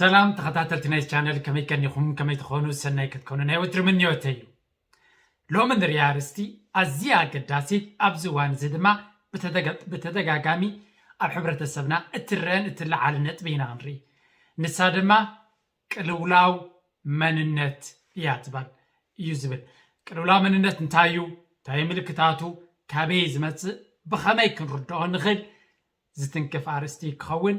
ሰላም ተኸታተልቲ ናይ ቻነል፣ ከመይ ቀኒኹም? ከመይ ትኾኑ? ሰናይ ክትኮኑ ናይ ወትሪ ምንዮተይ እዩ። ሎሚ ንሪኣ ኣርእስቲ ኣዝያ ኣገዳሲት፣ ኣብዚ እዋን እዚ ድማ ብተደጋ-፣ ብተደጋጋሚ ኣብ ሕብረተሰብና እትረአን እትለዓልን ነጥቢ ኢና ክንርኢ። ንሳ ድማ ቅልውላው መንነት እያ ትባል እዩ ዝብል። ቅልውላው መንነት እንታይ እዩ? እንታይ ምልክታቱ? ካበይ ዝመጽእ? ብኸመይ ክንርድኦ ንኽእል? ዝትንክፍ ኣርእስቲ ክኸውን።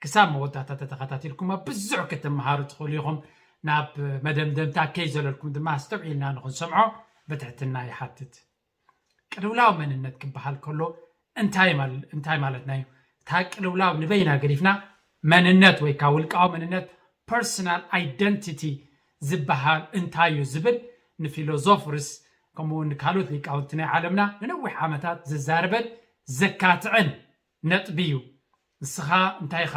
ክሳብ መወዳእታ ተተኸታቲልኩሞ ብዙሕ ክትመሃሩ ትኽእሉ ኢኹም። ናብ መደምደምታ ከይዘለልኩም ድማ ኣስተውዒልና ንኽንሰምዖ ብትሕትና ይሓትት። ቅልውላው መንነት ክበሃል ከሎ እንታይ ማል-፣ እንታይ ማለትና እዩ? እታ ቅልውላው ንበይና ገዲፍና መንነት ወይ ከዓ ውልቃዊ መንነት፣ ፐርሶናል ኣይደንቲቲ ዝበሃል እንታይ እዩ ዝብል ንፊሎዞፈርስ ከምኡ እውን ንካልኦት ሊቃውንቲ ናይ ዓለምና ንነዊሕ ዓመታት ዘዛርበን ዘካትዕን ነጥቢ እዩ። ንስኻ እንታይ ኢኻ?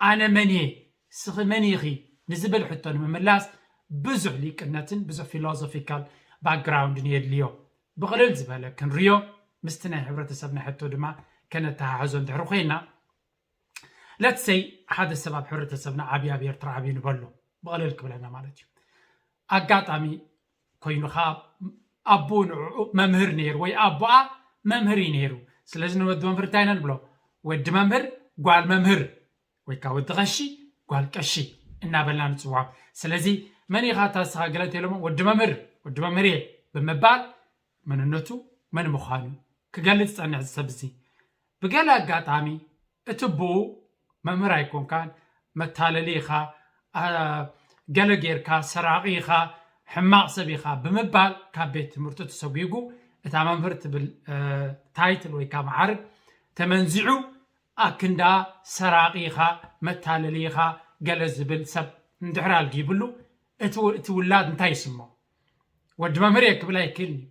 ኣነ መን እየ? ንስኺ መን ኢኺ? ንዝብል ሕቶ ንምምላስ ብዙሕ ሊቅነትን ብዙሕ ፊሎዞፊካል ባክግራውንድን የድልዮ። ብቕልል ዝበለ ክንርዮ፣ ምስቲ ናይ ሕብረተሰብና ሕቶ ድማ ከነተሓሕዞ እንድሕሪ ኮይና፣ ለትሰይ ሓደ ሰብ ኣብ ሕብረተሰብና ዓብዩ፣ ኣብ ኤርትራ ዓብዩ ንበሎ፣ ብቕልል ክብለና ማለት እዩ። ኣጋጣሚ ኮይኑ ኸዓ ኣቦኡ ንዕኡ መምህር ነይሩ ወይ ኣቦኣ መምህር እዩ ነይሩ። ስለዚ ንወዲ መምህር እንታይ ኢና ንብሎ? ወዲ መምህር፣ ጓል መምህር ወይ ከዓ ወዲ ቀሺ፣ ጓል ቀሺ እናበልና ንፅውዖም። ስለዚ መን ኢኻ እታ ንስኻ ገለ እንተኢሎሞ ወዲ መምህር፣ ወዲ መምህር እየ ብምባል መንነቱ መን ምዃኑ ክገልፅ ዝፀንሕ እዚ ሰብ እዚ። ብገለ ኣጋጣሚ እቲ ኣቦኡ መምህር ኣይኮንካን፣ መታለሊ ኢኻ፣ ኣ፣ ገለ ጌርካ፣ ሰራቒ ኢኻ፣ ሕማቕ ሰብ ኢኻ ብምባል ካብ ቤት ትምህርቱ ተሰጒጉ፣ እታ መምህር ትብል፣ እ፣ ታይትል ወይ ከዓ መዓርግ ተመንዚዑ፣ ኣክንዳ ሰራቒ ኢኻ፣ መታለሊ ኢኻ፣ ገለ ዝብል ሰብ እንድሕር ኣልጊብሉ፣ እቲ ው-፣ እቲ ውላድ እንታይ ይስምዖ? ወዲ መምህር እየ ክብል ኣይክእልን እዩ።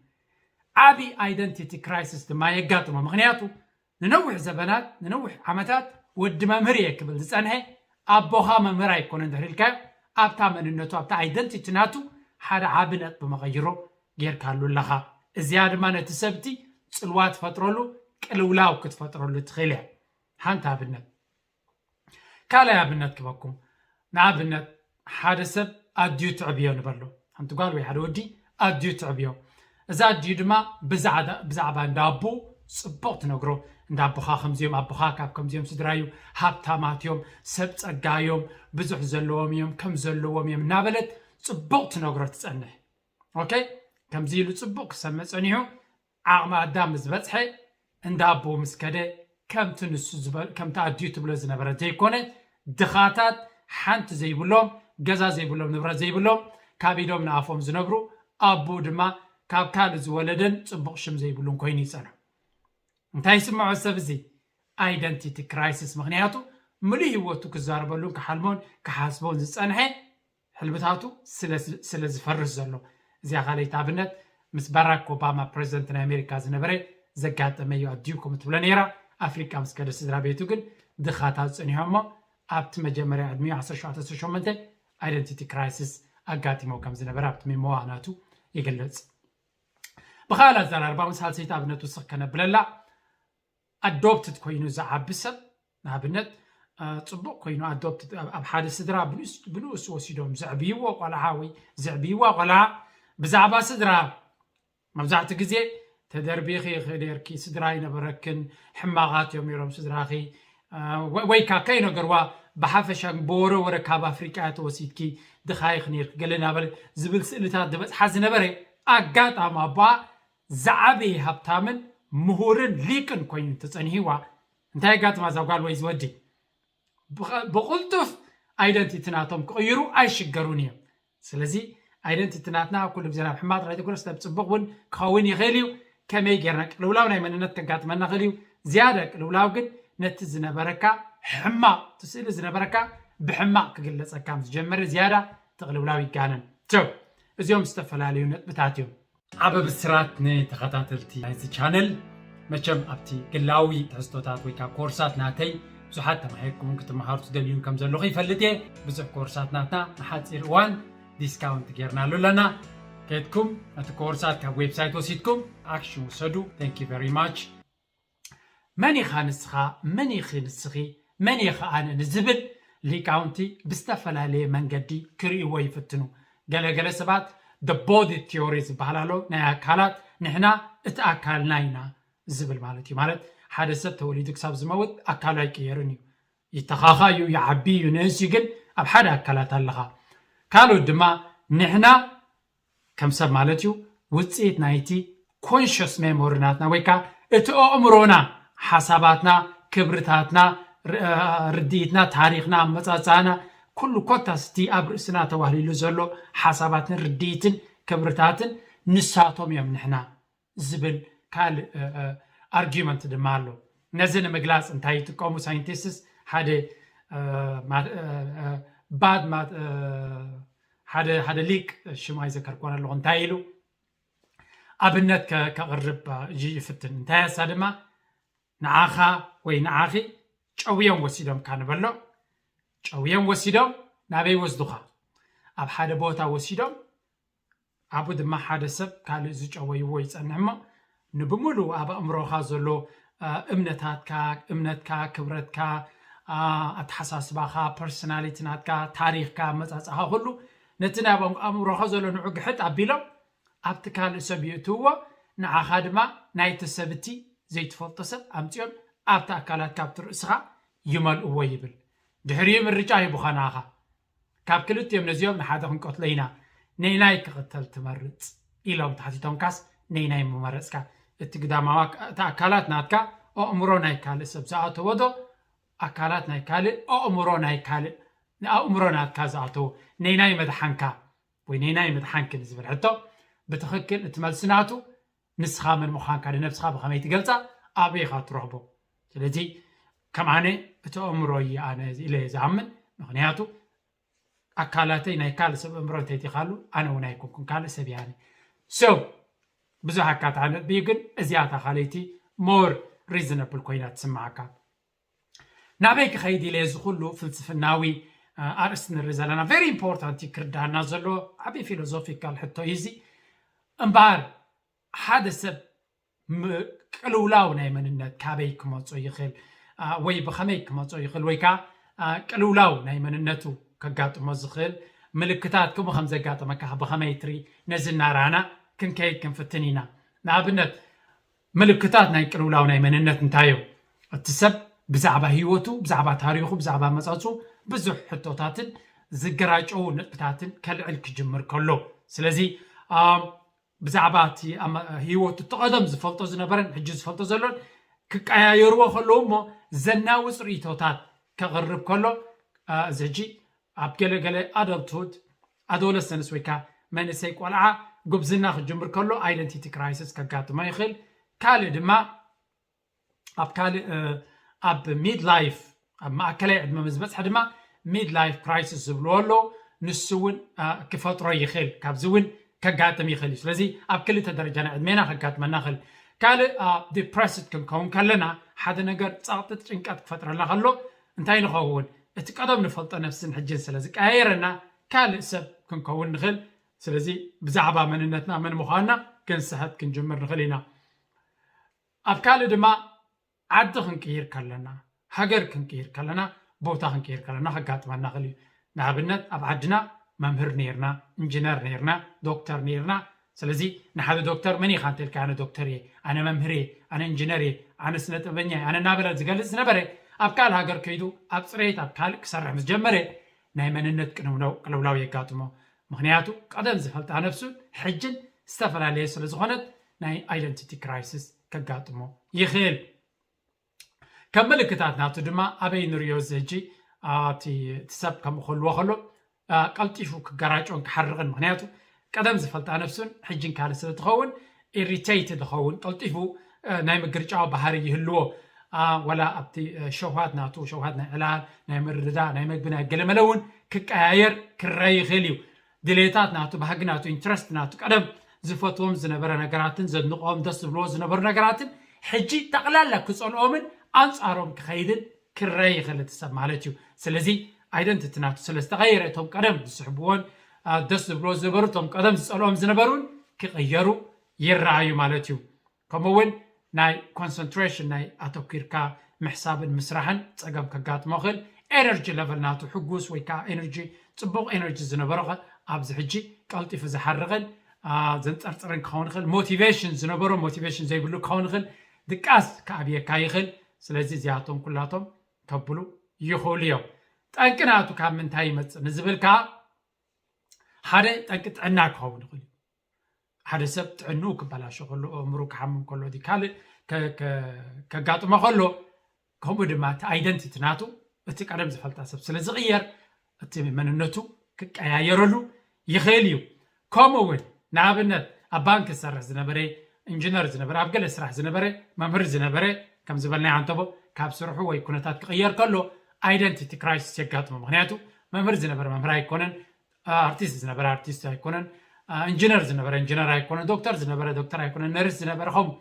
ዓቢ ኣይደንቲቲ ክራይሲስ ድማ የጋጥሞ። ምኽንያቱ ንነዊሕ ዘበናት፣ ንነዊሕ ዓመታት ወዲ መምህር እየ ክብል ዝጸንሐ፣ ኣቦኻ መምህር ኣይኮነን እንድሕር ኢልካዮ፣ ኣብታ መንነቱ፣ ኣብታ ኣይደንቲቲ ናቱ ሓደ ዓቢ ነጥቢ መቐይሮ ጌርካሉ ኣለኻ። እዚኣ ድማ ነቲ ሰብቲ ጽልዋ ትፈጥረሉ፣ ቅልውላው ክትፈጥረሉ ትኽእል እያ። ሓንቲ ኣብነት። ካልኣይ ኣብነት ክበኩም። ንኣብነት ሓደ ሰብ ኣድዩ ትዕብዮ ንበሎ። ሓንቲ ጓል ወይ ሓደ ወዲ ኣድዩ ትዕብዮ። እዛ ኣድዩ ድማ ብዛዕዳ-፣ ብዛዕባ እንዳ ኣቦኡ ጽቡቕ ትነግሮ። እንዳ ኣቦኻ ከምዚኦም፣ ኣቦኻ ካብ ከምዚኦም ስድራ እዩ፣ ሃብታማት እዮም፣ ሰብ ጸጋ እዮም፣ ብዙሕ ዘለዎም እዮም፣ ከም ዘለዎም እዮም እናበለት ጽቡቕ ትነግሮ ትጸንሕ። ኦኬ? ከምዚ ኢሉ ጽቡቕ ክሰምዕ ጸኒሑ፣ ዓቕሚ ኣዳም ምስ በጽሐ፣ እንዳ ኣቦኡ ምስ ከደ፣ ከምቲ ንሱ ዝበ-፣ ከምቲ ኣድዩ ትብሎ ዝነበረት ዘይኮነ፣ ድኻታት፣ ሓንቲ ዘይብሎም፣ ገዛ ዘይብሎም፣ ንብረት ዘይብሎም፣ ካብ ኢዶም ንኣፎም ዝነብሩ፣ ኣቦኡ ድማ ካብ ካልእ ዝወለደን ጽቡቕ ሽም ዘይብሉን ኮይኑ ይጸንሑ። እንታይ ይስምዖ ሰብ እዚ? ኣይደንቲቲ ክራይሲስ። ምኽንያቱ ምሉእ ህይወቱ ክዛረበሉን ክሓልሞን ክሓስቦን ዝጸንሐ ሕልምታቱ ስለ፣ ስለ ዝፈርስ ዘሎ። እዚኣ ካልኣይቲ ኣብነት ምስ ባራክ ኦባማ ፕረዚደንት ናይ ኣሜሪካ ዝነበረ ዘጋጠመ እዩ። ኣድዩ ከምኡ ትብሎ ነይራ። ኣፍሪቃ ምስ ከደ ስድራ ቤቱ ግን ድኻታት ጸኒሖሞ። ኣብቲ መጀመርያ ዕድሚኡ ዓሰርተ ሸውዓተ ዓሰርተ ሸሞንተ ኣይደንቲቲ ክራይሲስ ኣጋጢሞ ከም ዝነበረ ኣብቲ ሜሞዋ ናቱ ይገልጽ። ብኻልእ ኣዘራርባ ምስ ሳልሰይቲ ኣብነት ውስኽ ከነብለላ፣ ኣዶፕትድ ኮይኑ ዝዓቢ ሰብ፣ ንኣብነት፣ እ፣ ጽቡቕ ኮይኑ ኣዶፕትድ ኣብ፣ ኣብ ሓደ ስድራ ብንኡስ-፣ ብንኡስ ወሲዶም ዘዕብይዎ ቆልዓ ወይ ዘዕብይዋ ቆልዓ ብዛዕባ ስድራ መብዛሕትኡ ግዜ ተደርቢኺ ኢኺ ነርኪ፣ ስድራ ኣይነበረክን፣ ሕማቓት እዮም ነይሮም ስድራኺ፣ እ፣ ወ-፣ ወይ ከኣ ከይነገርዋ ብሓፈሻ ብወረ ወረ ካብ ኣፍሪቃ እያ ተወሲድኪ፣ ድኻ ኢኺ ነርኪ፣ ገለ እናበለ ዝብል ስእልታት ዝበጽሓ ዝነበረ ኣጋጣሚ ኣቦኣ ዝዓበየ ሃብታምን ምሁርን ሊቅን ኮይኑ እንተጸኒሕዋ፣ እንታይ የጋጥማ እዛ ጓል ወይ እዚ ወዲ? ብቐ-፣ ብቕልጡፍ ኣይደንቲቲ ናቶም ክቕይሩ ኣይሽገሩን እዮም። ስለዚ ኣይደንቲቲ ናትና ኩሉ ግዜ ናብ ሕማቕ ጥራይ ዘይኮነስ ናብ ጽቡቕ እውን ክኸውን ይኽእል እዩ። ከመይ ጌርና ቅልውላው ናይ መንነት ከጋጥመና ይኽእል እዩ። ዝያዳ ቅልውላው ግን ነቲ ዝነበረካ ሕማቕ፣ እቲ ስእሊ ዝነበረካ ብሕማቕ ክግለጸካ ምስ ጀመረ ዝያዳ እቲ ቅልውላው ይጋነን። ቸው፣ እዚኦም ዝተፈላለዩ ነጥብታት እዮም። ዓቢ ብስራት ንተኸታተልቲ ናይዚ ቻነል። መቸም ኣብቲ ግላዊ ትሕዝቶታት ወይ ከዓ ኮርሳት ናተይ ብዙሓት ተማሂርኩምን ክትመሃሩ ትደልዩን ከም ዘለኹ ይፈልጥ እየ። ብዙሕ ኮርሳት ናትና ንሓፂር እዋን ዲስካውንት ጌርናሉ ኣለና። ከድኩም ነቲ ኮርሳት ካብ ዌብሳይት ወሲድኩም ኣክሽን ውሰዱ። Thank you very much። መን ኢኻ ንስኻ? መን ኢኺ ንስኺ? መን ኢኻ ኣነ ንዝብል ሊቃውንቲ ብዝተፈላለየ መንገዲ ክርእይዎ ይፍትኑ። ገለገለ ሰባት the body theory ዝበሃል ኣሎ፣ ናይ ኣካላት፣ ንሕና እቲ ኣካልና ኢና ዝብል ማለት እዩ። ማለት ሓደ ሰብ ተወሊዱ ክሳብ ዝመውት ኣካሉ ኣይቅየርን እዩ። ይተኻኻ እዩ፣ ይዓቢ እዩ፣ ንእስ እዩ፣ ግን ኣብ ሓደ ኣካላት ኣለኻ። ካልኦት ድማ ንሕና ከም ሰብ ማለት እዩ ውፅኢት ናይቲ conscious memory ናትና ወይ ከዓ እቲ ኣእምሮና፣ ሓሳባትና፣ ክብርታትና፣ ር- ርድኢትና፣ ታሪኽና፣ ኣመፃፅኣና፣ ኩሉ ኮታስ እቲ ኣብ ርእስና ተዋህሊሉ ዘሎ ሓሳባትን ርድኢትን ክብርታትን ንሳቶም እዮም ንሕና ዝብል ካልእ ኣርጊመንት ድማ ኣሎ። ነዚ ንምግላፅ እንታይ ይጥቀሙ ሳይንቲስትስ? ሓደ እ፣ ማ- እ፣ እ፣ ባድ ማ- እ፣ ሓደ ሓደ ሊቅ ሽሙ ኣይዘከርኮን ኣለኹ እንታይ ኢሉ ኣብነት ከ- ከቕርብ እ፣ ይ- ይፍትን። እንታይ እሳ ድማ ንዓኻ ወይ ንዓኺ ጨውዮም ወሲዶምካ ንበሎ። ጨውዮም ወሲዶም ናበይ ወስዱኻ? ኣብ ሓደ ቦታ ወሲዶም ኣብኡ ድማ ሓደ ሰብ ካልእ ዝጨወይዎ ይጸንሕ እሞ ንብምሉኡ ኣብ ኣእምሮኻ ዘሎ እ፣ እምነታትካ፣ እምነትካ፣ ክብረትካ፣ እ፣ ኣተሓሳስባኻ፣ ፐርሶናሊቲ ናትካ፣ ታሪኽካ፣ ኣመጻጽኣኻ ኩሉ ነቲ ናብ ኣእምሮኻ ዘሎ ንዑ ግሕጥ ኣቢሎም ኣብቲ ካልእ ሰብ የእትውዎ። ንዓኻ ድማ ናይቲ ሰብ እቲ ዘይትፈልጦ ሰብ ኣምጺኦም ኣብቲ ኣካላትካ ኣብቲ ርእስኻ ይመልእዎ ይብል። ድሕሪኡ ምርጫ ሂቡኻ ንዓኻ። ካብ ክልቲኦም ነዚኦም ንሓደ ክንቀትሎ ኢና፣ ነይናይ ክቕተል ትመርጽ ኢሎም ተሓቲቶምካስ ነይናይ ምመረጽካ? እቲ ግዳማዊ ኣካ- እቲ ኣካላት ናትካ ኣእምሮ ናይ ካልእ ሰብ ዝኣተዎ ዶ ኣካላት ናይ ካልእ ኣእምሮ ናይ ካልእ ንኣእምሮ ናትካ ዝኣተዎ ነይናይ መድሓንካ ወይ ነይናይ መድሓንኪ ንዝብል ሕቶ ብትኽክል እቲ መልሲ ናቱ ንስኻ መን ምዃንካ ንነብስኻ ብኸመይ ትገልጻ ኣበይ ኢኻ ትረኽቦ? ስለዚ ከም ኣነ እቲ ኣእምሮ እዩ ኣነ ኢለ እየ ዝኣምን። ምኽንያቱ ኣካላተይ ናይ ካልእ ሰብ ኣእምሮ እንተይቲኻሉ ኣነ እውን ኣይኮንኩን ካልእ ሰብ እየ ኣነ። So ብዙሕ ኣካታዕነት ብዩ ግን እዚኣታ ካልይቲ more reasonable ኮይና ትስምዓካ። ናበይ ክኸይድ ኢለ እዚ ኩሉ ፍልስፍናዊ ኣርእስቲ ንርኢ ዘለና very important እዩ ክርዳና ዘሎ ዓብዪ ፊሎዞፊካል ሕቶ እዩ እዚ። እምበኣር ሓደ ሰብ ቅልውላው ናይ መንነት ካበይ ክመፆ ይኽእል ወይ ብኸመይ ክመፆ ይኽእል ወይ ከዓ ቅልውላው ናይ መንነቱ ከጋጥሞ ዝኽእል ምልክታት ከምኡ ከም ዘጋጠመካ ብኸመይ ትርኢ ነዚ እናረኣና ክንከይድ ክንፍትን ኢና። ንኣብነት ምልክታት ናይ ቅልውላው ናይ መንነት እንታይ እዮም? እቲ ሰብ ብዛዕባ ህይወቱ ብዛዕባ ታሪኹ ብዛዕባ መፃፁ ብዙሕ ሕቶታትን ዝገራጨው ነጥብታትን ከልዕል ክጅምር ከሎ ስለዚ ብዛዕባ እቲ ህይወቱ እቲ ቀደም ዝፈልጦ ዝነበረን ሕጂ ዝፈልጦ ዘሎን ክቀያየርዎ ከለዉ እሞ ዘናውፅ ርእቶታት ከቕርብ ከሎ እዚ ሕጂ ኣብ ገለገለ ኣደልትሁድ ኣዶለሰንስ ወይ ከዓ መንእሰይ ቆልዓ ጉብዝና ክጅምር ከሎ ኣይደንቲቲ ክራይሲስ ከጋጥሞ ይኽእል። ካልእ ድማ ኣብ ካልእ ኣብ ሚድ ላይፍ ኣብ ማእከላይ ዕድመ ምስ በፅሐ ድማ ሚድ ላይፍ ክራይሲስ ዝብልዎ ኣሎ። ንሱ እውን ክፈጥሮ ይኽእል። ካብዚ እውን ከጋጥም ይኽእል እዩ። ስለዚ ኣብ ክልተ ደረጃ ናይ ዕድሜና ከጋጥመና ይኽእል። ካልእ ዲፕረስድ ክንከውን ከለና ሓደ ነገር ፀቕጥጥ ጭንቀት ክፈጥረልና ከሎ እንታይ ንኸውን? እቲ ቀደም ንፈልጦ ነብስን ሕጅን ስለ ዝቀያየረና ካልእ ሰብ ክንከውን ንኽእል። ስለዚ ብዛዕባ መንነትና መን ምዃንና ክንስሕት ክንጅምር ንኽእል ኢና። ኣብ ካልእ ድማ ዓዲ ክንቅይር ከለና ሃገር ክንቅይር ከለና ቦታ ክንቅይር ከለና ከጋጥመና ክእል እዩ። ንኣብነት ኣብ ዓድና መምህር ነርና፣ ኢንጂነር ነርና፣ ዶክተር ነርና። ስለዚ ንሓደ ዶክተር መን ኢኻ እንተልካ ኣነ ዶክተር እየ፣ ኣነ መምህር እየ፣ ኣነ ኢንጂነር እየ፣ ኣነ ስነ ጥበበኛ እየ፣ ኣነ እናበለ ዝገልፅ ዝነበረ ኣብ ካልእ ሃገር ከይዱ ኣብ ፅሬት ኣብ ካልእ ክሰርሕ ምስ ጀመረ ናይ መንነት ቅልውላው የጋጥሞ። ምኽንያቱ ቀደም ዝፈልጣ ነብሱን ሕጅን ዝተፈላለየ ስለ ዝኾነት ናይ ኣይደንቲቲ ክራይሲስ ከጋጥሞ ይኽእል። ከም ምልክታት ናቱ ድማ ኣበይ ንሪኦ እዚ ሕጂ እቲ ሰብ ከምኡ ክህልዎ ከሎ ቀልጢፉ ክገራጮን ክሓርቕን ምኽንያቱ ቀደም ዝፈልጣ ነብሱን ሕጅን ካልእ ስለ ትኸውን ኢሪቴይትድ ዝኸውን ቀልጢፉ ናይ ምግርጫው ባህሪ ይህልዎ። ዋላ ኣብቲ ሸውሃት ናቱ ሸውሃት ናይ ዕላል ናይ ምርድዳ ናይ መግቢ ናይ ገለመለ እውን ክቀያየር ክረይ ይኽእል እዩ። ድሌታት ናቱ ባህጊ ናቱ ኢንትረስት ናቱ ቀደም ዝፈትዎም ዝነበረ ነገራትን ዘድንቆም ደስ ዝብልዎ ዝነበሩ ነገራትን ሕጂ ጠቕላላ ክፀልኦምን ኣንፃሮም ክኸይድን ክረይ ይኽእል እቲ ሰብ ማለት እዩ። ስለዚ ኣይደንቲቲ ናቱ ስለ ዝተቐየረ እቶም ቀደም ዝስሕብዎን ደስ ዝብልዎ ዝነበሩ እቶም ቀደም ዝፀልኦም ዝነበሩን ክቕየሩ ይረኣዩ ማለት እዩ። ከምኡ እውን ናይ ኮንሰንትሬሽን ናይ ኣተኪርካ ምሕሳብን ምስራሕን ፀገም ከጋጥሞ ይኽእል። energy level ናቱ ሕጉስ ወይ ከዓ energy፣ ፅቡቕ energy ዝነበሮ ኸ ኣብዚ ሕጂ ቀልጢፉ ዝሓርቕን ዘንፀርፅርን ክኸውን ይኽእል። ሞቲቬሽን ዝነበሮ ሞቲቬሽን ዘይብሉ ክኸውን ይኽእል። ድቃስ ክኣብየካ ይኽእል። ስለዚ እዚኣቶም ኩላቶም ከብሉ ይኽእሉ እዮም። ጠንቂ ናቱ ካብ ምንታይ ይመፅእ ንዝብል ከዓ ሓደ ጠንቂ ጥዕና ክኸውን ይኽእል እዩ። ሓደ ሰብ ጥዕንኡ ክበላሾ ከሎ፣ ኣእምሩ ክሓምም ከሎ፣ እቲ ካልእ ከጋጥሞ ከሎ፣ ከምኡ ድማ እቲ ኣይደንቲቲ ናቱ እቲ ቀደም ዝፈልጣ ሰብ ስለ ዝቕየር እቲ መንነቱ ክቀያየረሉ ይኽእል እዩ። ከምኡ እውን ንኣብነት ኣብ ባንክ ዝሰርሕ ዝነበረ፣ ኢንጂነር ዝነበረ፣ ኣብ ገለ ስራሕ ዝነበረ፣ መምህር ዝነበረ ከም ዝበልናዮ ኣንተቦ ካብ ስርሑ ወይ ኩነታት ክቕየር ከሎ ኣይደንቲቲ ክራይሲስ የጋጥሞ። ምክንያቱ መምህር ዝነበረ መምህር ኣይኮነን፣ ኣርቲስት ዝነበረ ኣርቲስት ኣይኮነን፣ ኢንጂነር ዝነበረ ኢንጂነር ኣይኮነን፣ ዶክተር ዝነበረ ዶክተር ኣይኮነን፣ ነርስ ዝነበረ ከምኡ።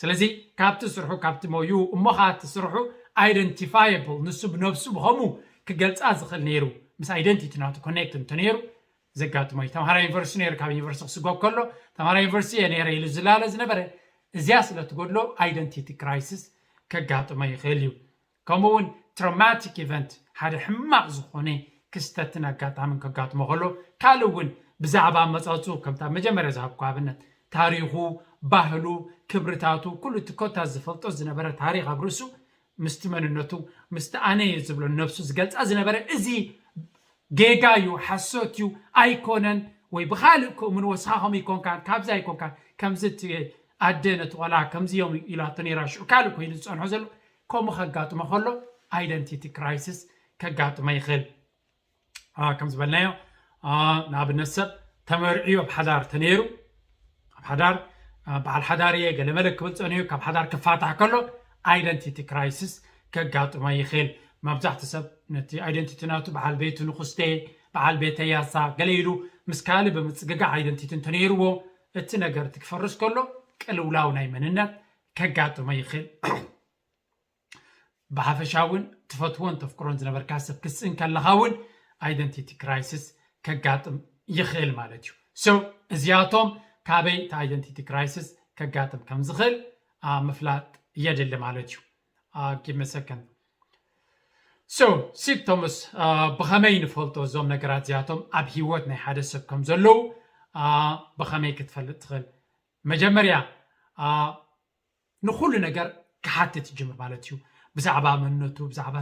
ስለዚ ካብቲ ስርሑ ካብቲ ሞዩ እሞ ከዓ እቲ ስርሑ ኣይደንቲፋየብል ንሱ ብነብሱ ብኸምኡ ክገልፃ ዝኽእል ነይሩ ምስ ኣይደንቲቲ ናቱ ኮኔክት እንተነይሩ ዘጋጥሞ እዩ። ተምሃራይ ዩኒቨርሲቲ ነይሩ ካብ ዩኒቨርሲቲ ክስጎግ ከሎ ተምሃራይ ዩኒቨርሲቲ እየ ነይረ ኢሉ ዝላለ ዝነበረ እዚኣ ስለ ትጎድሎ ኣይደንቲቲ ክራይሲስ ከጋጥሞ ይኽእል እዩ። ከምኡ እውን ትራውማቲክ ኢቨንት ሓደ ሕማቕ ዝኾነ ክስተትን ኣጋጣምን ከጋጥሞ ከሎ ካልእ እውን ብዛዕባ ኣመፃፅኡ ከምታ መጀመርያ ዝሃብኩ ኣብነት ታሪኹ፣ ባህሉ፣ ክብርታቱ ኩሉ እቲ ኮታ ዝፈልጦ ዝነበረ ታሪክ ኣብ ርእሱ ምስቲ መንነቱ ምስቲ ኣነ እየ ዝብሎ ነብሱ ዝገልፃ ዝነበረ እዚ ጌጋ እዩ፣ ሓሶት እዩ፣ ኣይኮነን ወይ ብኻልእ ክእምንዎ ስኻ ከምኡ ይኮንካን ካብዚ ኣይኮንካን ከምዚ እቲ ኣደ ነቲ ቆልዓ ከምዚ እዮም ኢላቶ ነይራ ሽዑ ካልእ ኮይኑ ዝፀንሖ ዘሎ ከምኡ ከጋጥሞ ከሎ ኣይደንቲቲ ክራይሲስ ከጋጥሞ ይኽእል። ከም ዝበልናዮ ንኣብነት ሰብ ተመርዕዩ ኣብ ሓዳር ተነይሩ ኣብ ሓዳር በዓል ሓዳር እየ ገለመለ ክብል ፀኒሑ ካብ ሓዳር ክፋታሕ ከሎ ኣይደንቲቲ ክራይሲስ ከጋጥሞ ይኽእል። መብዛሕቲ ሰብ ነቲ ኣይደንቲቲ ናቱ በዓል ቤቱ ንኩስቴ በዓል ቤተ ያሳ ገለ ኢሉ ምስ ካልእ ብምፅግጋዕ ኣይደንቲቲ እንተነይርዎ እቲ ነገር እቲ ክፈርስ ከሎ ቅልውላው ናይ መንነት ከጋጥሞ ይኽእል። ብሓፈሻ እውን ትፈትዎን ተፍቅሮን ዝነበርካ ሰብ ክስእን ከለኻ እውን ኣይደንቲቲ ክራይሲስ ከጋጥም ይኽእል ማለት እዩ። So እዚኣቶም ካበይ እቲ ኣይደንቲቲ ክራይሲስ ከጋጥም ከም ዝኽእል ምፍላጥ የድሊ ማለት እዩ። ጊብ መሰከን። So ሲፕቶምስ ብኸመይ ንፈልጦ እዞም ነገራት እዚኣቶም ኣብ ህይወት ናይ ሓደ ሰብ ከም ዘለዉ ብኸመይ ክትፈልጥ ትኽእል? መጀመርያ ንኩሉ ነገር ክሓትት ይጅምር ማለት እዩ። ብዛዕባ መንነቱ ብዛዕባ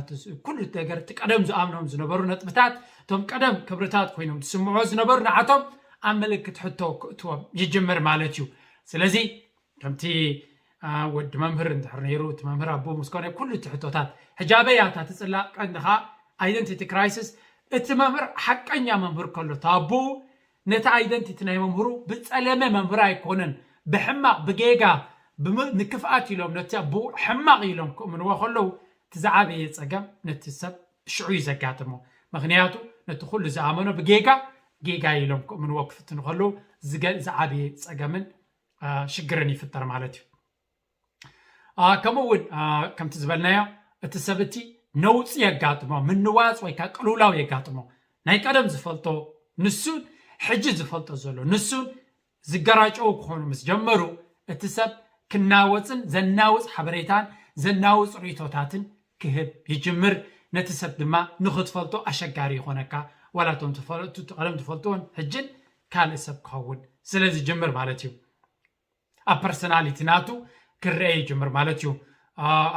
ኩሉ ነገር እቲ ቀደም ዝኣምኖም ዝነበሩ ነጥብታት እቶም ቀደም ክብርታት ኮይኖም ዝስምዖ ዝነበሩ ንዓቶም ኣብ ምልክት ሕቶ ክእትዎም ይጅምር ማለት እዩ። ስለዚ ከምቲ ወዲ መምህር እንድሕር ነይሩ እቲ መምህር ኣቦ ምስ ኮነ ኩሉ እቲ ሕቶታት ሕጂ ኣበይ እያ እታ ትፅላእ ቀንዲ ከዓ ኣይደንቲቲ ክራይሲስ እቲ መምህር ሓቀኛ መምህር ከሎ እቲ ኣቦኡ ነቲ ኣይደንቲቲ ናይ መምህሩ ብፀለመ መምህር ኣይኮነን ብሕማቕ ብጌጋ ንክፍኣት ኢሎም ነቲ ኣቦኡ ሕማቕ ኢሎም ክእምንዎ ከለዉ እቲ ዝዓበየ ፀገም ነቲ ሰብ ሽዑ እዩ ዘጋጥሞ። ምክንያቱ ነቲ ኩሉ ዝኣመኖ ብጌጋ ጌጋ ኢሎም ክእምንዎ ክፍትኑ ከለዉ ዝዓበየ ፀገምን ሽግርን ይፍጠር ማለት እዩ። ከምኡ እውን ከምቲ ዝበልናዮ እቲ ሰብ እቲ ነውፂ የጋጥሞ ምንዋፅ ወይ ከዓ ቅልውላው የጋጥሞ ናይ ቀደም ዝፈልጦ ንሱን ሕጂ ዝፈልጦ ዘሎ ንሱን ዝገራጨው ክኾኑ ምስ ጀመሩ እቲ ሰብ ክናወፅን ዘናውፅ ሓበሬታን ዘናውፅ ርእቶታትን ክህብ ይጅምር። ነቲ ሰብ ድማ ንኽትፈልጦ ኣሸጋሪ ይኾነካ። ዋላ እቶም ቀደም ትፈልጥዎን ሕጅን ካልእ ሰብ ክኸውን ስለ ዝጅምር ማለት እዩ። ኣብ ፐርሰናሊቲ ናቱ ክረአ ይጅምር ማለት እዩ።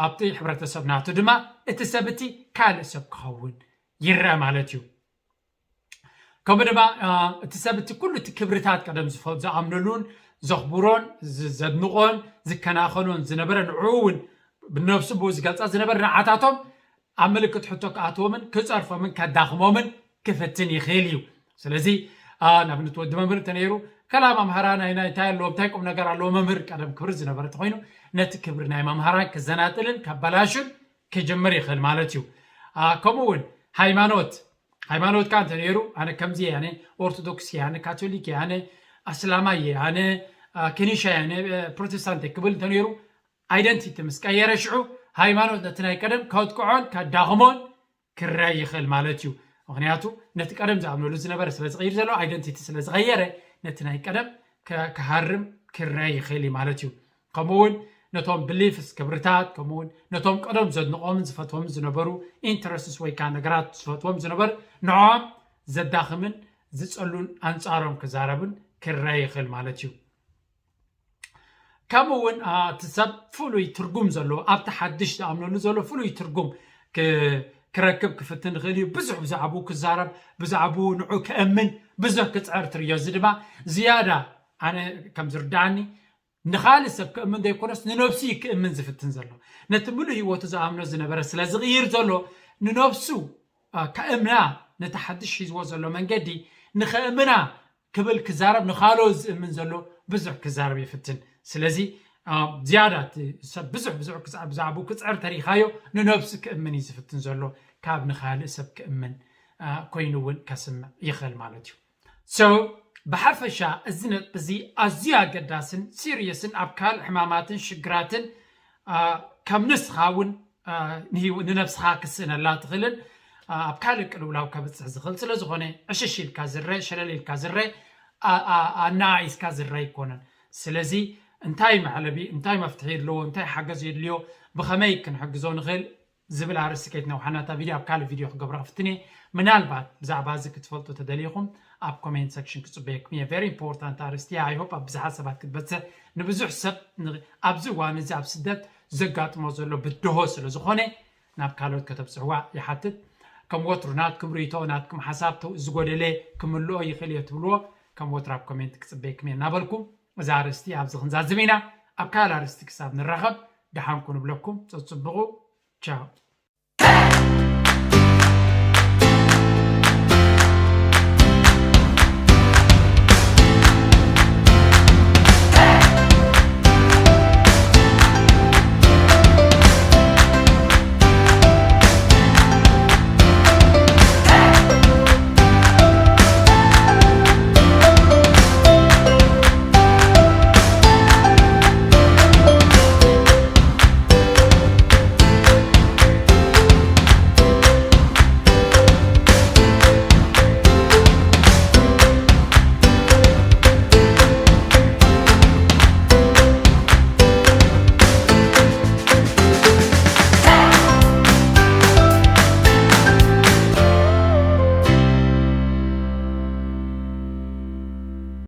ኣብቲ ሕብረተሰብ ናቱ ድማ እቲ ሰብ እቲ ካልእ ሰብ ክኸውን ይረአ ማለት እዩ። ከምኡ ድማ እቲ ሰብ እቲ ኩሉ እቲ ክብርታት ቀደም ዝኣምነሉን ዘኽብሮን ዘድንቆን ዝከናኸኖን ዝነበረ ንዕኡ እውን ብነብሱ ብኡ ዝገልፃ ዝነበረ ንዓታቶም ኣብ ምልክት ሕቶ ክኣትዎምን ክፀርፎምን ከዳኽሞምን ክፍትን ይኽእል እዩ። ስለዚ ንኣብነት ወዲ መምህር እንተነይሩ ከላ መምሃራ ናይ እንታይ ኣለዎ እንታይ ቁም ነገር ኣለዎ መምህር ቀደም ክብሪ ዝነበረ ተኮይኑ ነቲ ክብሪ ናይ መምሃራን ክዘናጥልን ከበላሹን ክጅምር ይኽእል ማለት እዩ። ከምኡ እውን ሃይማኖት ሃይማኖትካ እንተነይሩ ኣነ ከምዚ እየ ኣነ ኦርቶዶክስ እየ ኣነ ካቶሊክ እየ ኣነ ኣስላማይ እየ ኣነ ከኒሻ እየ ኣነ ፕሮቴስታንት እየ ክብል እንተነይሩ ኣይደንቲቲ ምስ ቀየረ ሽዑ ሃይማኖት ነቲ ናይ ቀደም ከጥቅዖን ከዳኽሞን ክረአ ይኽእል ማለት እዩ። ምክንያቱ ነቲ ቀደም ዝኣምነሉ ዝነበረ ስለ ዝቐይር ዘሎ ኣይደንቲቲ ስለ ዝቐየረ ነቲ ናይ ቀደም ክሃርም ክረአ ይኽእል እዩ ማለት እዩ። ከምኡ እውን ነቶም ብሊፍስ ክብርታት ከምኡውን ነቶም ቀደም ዘድንቆምን ዝፈትዎም ዝነበሩ ኢንተረስትስ ወይ ከዓ ነገራት ዝፈትዎም ዝነበር ንዖም ዘዳኽምን ዝጸሉን ኣንጻሮም ክዛረብን ክረአ ይኽእል ማለት እዩ። ከምኡ እውን እቲ ሰብ ፍሉይ ትርጉም ዘለዎ ኣብቲ ሓድሽ ዝኣምነሉ ዘሎ ፍሉይ ትርጉም ክረክብ ክፍትን ይኽእል እዩ። ብዙሕ ብዛዕባኡ ክዛረብ፣ ብዛዕባኡ ንዑ ክእምን ብዙሕ ክፅዕር ትርዮ። እዚ ድማ ዝያዳ ኣነ ከም ዝርዳእኒ ንኻልእ ሰብ ክእምን ዘይኮነስ ንነብሱ እዩ ክእምን ዝፍትን ዘሎ። ነቲ ምሉእ ህይወቱ ዝኣምኖ ዝነበረ ስለ ዝቕይር ዘሎ ንነብሱ ከእምና ነቲ ሓድሽ ሒዝዎ ዘሎ መንገዲ ንኸእምና ክብል ክዛረብ ንኻልኦት ዝእምን ዘሎ ብዙሕ ክዛረብ ይፍትን። ስለዚ ዝያዳ ሰብ ብዙሕ ብዙሕ ብዛዕባኡ ክፅዕር ተሪኻዮ ንነብሱ ክእምን እዩ ዝፍትን ዘሎ ካብ ንኻልእ ሰብ ክእምን ኮይኑ እውን ከስምዕ ይኽእል ማለት እዩ። So ብሓፈሻ እዚ ነጥቢ እዚ ኣዝዩ ኣገዳስን ሲሪየስን ኣብ ካልእ ሕማማትን ሽግራትን ከም ንስኻ እውን ንነብስኻ ክስእነላ ትኽእልን ኣብ ካልእ ቅልውላው ከብፅሕ ዝኽእል ስለ ዝኾነ ዕሽሽ ኢልካ ዝረ ሸለል ኢልካ ዝረ ኣናኢስካ ዝረ ኣይኮነን። ስለዚ እንታይ መዕለቢ እንታይ መፍትሒ የድለዎ እንታይ ሓገዝ የድልዮ ብኸመይ ክንሕግዞ ንኽእል ዝብል ኣርእስቲ ከይትነውሓና እታ ቪድዮ ኣብ ካልእ ቪድዮ ክገብራ ክፍትን እየ። ምናልባት ብዛዕባ እዚ ክትፈልጡ ተደሊኹም ኣብ ኮሜንት ሰክሽን ክፅበየኩም እየ። ቨሪ ኢምፖርታንት ኣርእስቲ እያ። I hope ኣብ ብዙሓት ሰባት ክትበፅሕ ንብዙሕ ሰብ ኣብዚ እዋን እዚ ኣብ ስደት ዘጋጥሞ ዘሎ ብድሆ ስለ ዝኾነ ናብ ካልኦት ከተብፅሕዋ ይሓትት። ከም ወትሩ ናትኩም ርእይቶ ናትኩም ሓሳብ ዝጎደለ ክምልኦ ይኽእል እየ ትብልዎ ከም ወትሩ ኣብ ኮሜንት ክፅበየኩም እየ እናበልኩም እዛ ኣርእስቲ ኣብዚ ክንዛዝም ኢና። ኣብ ካልእ ኣርእስቲ ክሳብ ንራኸብ ደሓንኩ ንብለኩም። ፀፅብቑ ቻው።